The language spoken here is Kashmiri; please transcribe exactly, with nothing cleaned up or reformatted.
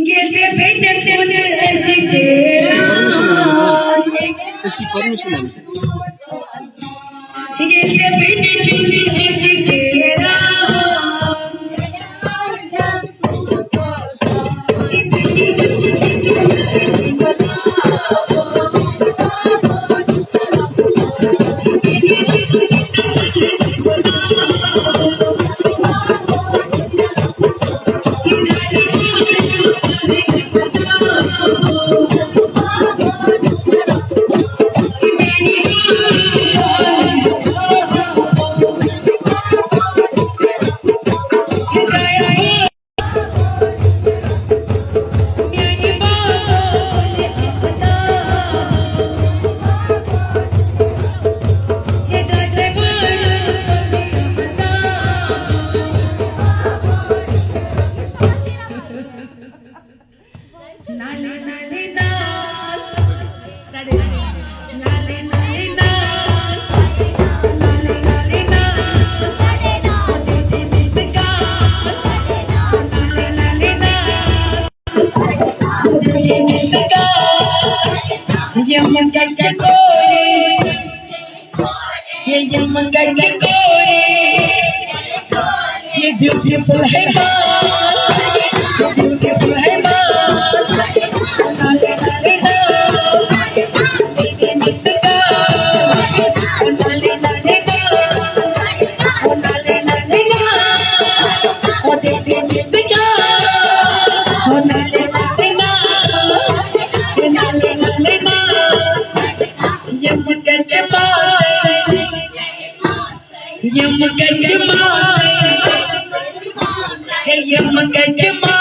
ییٚلہِ بہٕ نِکُن ٲسۍ پھیران۔ أسۍ چھِ پٔرمِشن اَنٕنۍ۔ ییٚلہِ بہٕ نِکُن ٲسۍ پھیران۔ یِم کَتہِ کورِ، یِم کَتہِ کورِ، یہِ beautiful ہے مان، یہِ beautiful ہے مان۔ یِم کَتہِ ماسہٕ، یِم کَتہِ ماسہٕ، ہے یِم کَتہِ ماسہٕ۔